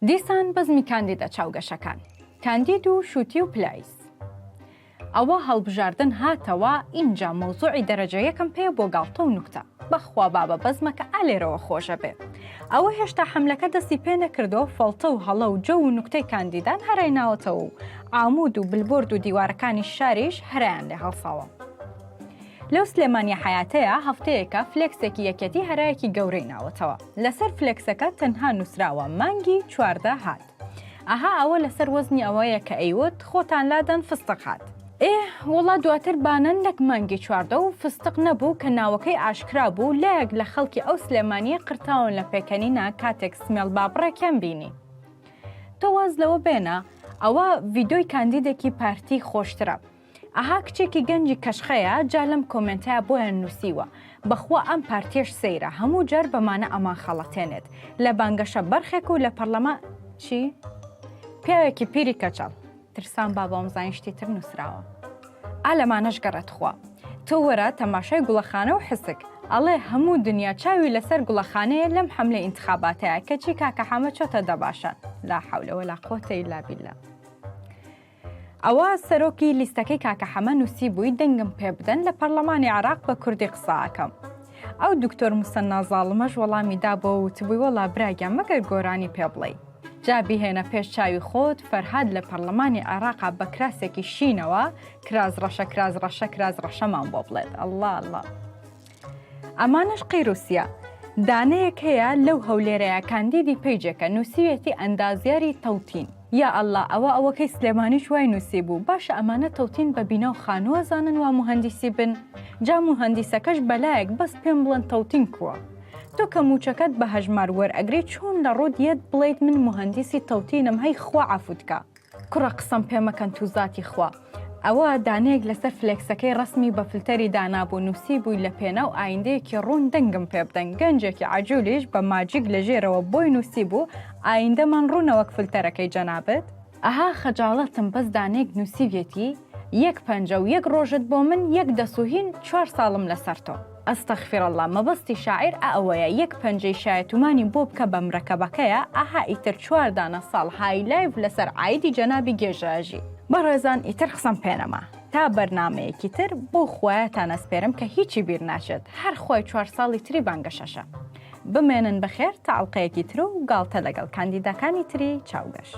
دیسان بەزمی کاندیدە چاوگەشەکان. کاندید و شوتی و پلایس. ئەوە هەڵبژاردن هاتەوە ئینجا مەوزوعی دەرەجە یەکم پێیە بۆ گاڵتە و نوکتە. بەخوا بابە بەزمەکە ئا لێرەوە خۆشەبێ. ئەوە هێشتا حەملەکە دەستی پێ نەکردووە فەڵتە و هەڵە و جەو و نوکتەی کاندیدان هەرای ناوەتەوە و عامود و بلبۆرد و دیوارەکانی شاریش هەرایان لێ هەڵساوە. لەو سلێمانیە حەیاتەیا هەفتەیەکە فلێکسێکی یەکێتی هەرایەکی گەورەی ناوەتەوە. لەسەر فلێکسەکە تەنها نوسراوە مانگی 14 هات. ئەها ئەوە لەسەر وەزنی ئەوەیە کە ئەیوت خۆتان لادەن فستق هات. ئێ وەڵا دواتر بانەن نەک مانگی 14 و فستق نەبوو کە ناوەکەی ئاشکرا بوو لایەک لە خەڵکی ئەو سلێمانیە قرتاون لە پێکەنینا کاتێک سمێڵ بابڕێکیان بینی. تۆ واز لەوە بێنە ئەوە ڤیدۆی کاندیدێکی پارتی خۆشترە. ئەها کچێکی گەنجی کەشخەیە جا لەم کۆمێنتەیا بۆیان نوسیوە بەخوا ئەم پارتیەش سەیرە هەموو جار بەمانە ئەمان خەڵەتێنێت لە بانگەشە بەرخێک و لە پەڕلەما چی؟ پیاوێکی پیری کەچەڵ ترسام بابا وامزانی شتی تر نوسراوە ئا لەمانەش گەڕێ تخوا تۆ وەرە تەماشای گوڵەخانە و حسک ئەڵێ هەموو دنیا چاوی لەسەر گوڵەخانەیە لەم حەملەی ئینتخاباتەیا کەچی کاکە حەمە چۆتە دەباشان لا حول ولا قوة الا بالله. ئەوە سەرۆکی لیستەکەی کاکە حەمە نووسیبووی دەنگم پێ بدەن لە پەرلەمانی عێراق بە کوردی قسە ئەکەم. ئەو دکتۆر موسەننا زاڵمەش وەڵامی دابۆوە وتبووی وەڵا برا گیان مەگەر گۆرانی پێ بڵێی. جا بیهێنە پێش چاوی خۆت فەرهاد لە پەرلەمانی عێراقا بە کراسێکی شینەوە کراس ڕەشە کراس ڕەشە کراس ڕەشەمان بۆ بڵێت. ئەڵڵا ئەڵڵا. ئەمانەش قیروسیە. دانەیەک هەیە لەو هەولێرەیە کاندیدی پەیجێکە نوسیویەتی ئەندازیاری تەوتین. یا اللە ئەوە ئەوەکەی سلێمانیش وای نوسیبوو باشە ئەمانە تەوتین بە بیناو خانوو ئەزانن وا موهەندیسی بن جا موهەندیسەکەش بەلایەک بەس پێم بڵێن تەوتین کوە تۆ کە موچەکەت بە هەژمار وەرئەگری چۆن لە ڕوت یەت بڵێیت من موهەندیسی تەوتینم هەی خوا عەفوت کا. کوڕە قسەم پێ مەکەن تو زاتی خوا ئەوە دانەیەک لەسەر فلێکسەکەی ڕەسمی بە فلتەری دانابوو نووسیبووی لە پێناو ئایندەیەکی ڕوون دەنگم پێ بدەن گەنجێکی عەجولیش بە ماجیک لە ژێرەوە بۆی نووسیبوو ئایندەمان ڕوونە وەک فلتەرەکەی جەنابت. ئەها خەجاڵەتم بەس دانەیەک نووسیویەتی یەک پەنجە و یەک ڕۆژت بۆ من یەک دەس و هین چوار ساڵم لەسەر تۆ. استغفراللە مەبەستی شاعیر ئەوەیە یەک پەنجەی شایەتومانی بۆ بکە بە مرەکەبەکەیا ئەها ئیتر چوار دانە ساڵ های لایڤ لەسەر عایدی جەنابی گێژە ئەژی. بەڕێزان ئیتر قسەم پێنەما تا بەرنامەیەکی تر بەو خوایەتان ئەسپێرم کە هیچی بیر ناچێت هەر خوای چوار ساڵی تری بانگەشەشە. بمێنن بەخێر تا ئەڵقەیەکی تر و گاڵتە لەگەڵ کاندیداکانی تری چاوگەش.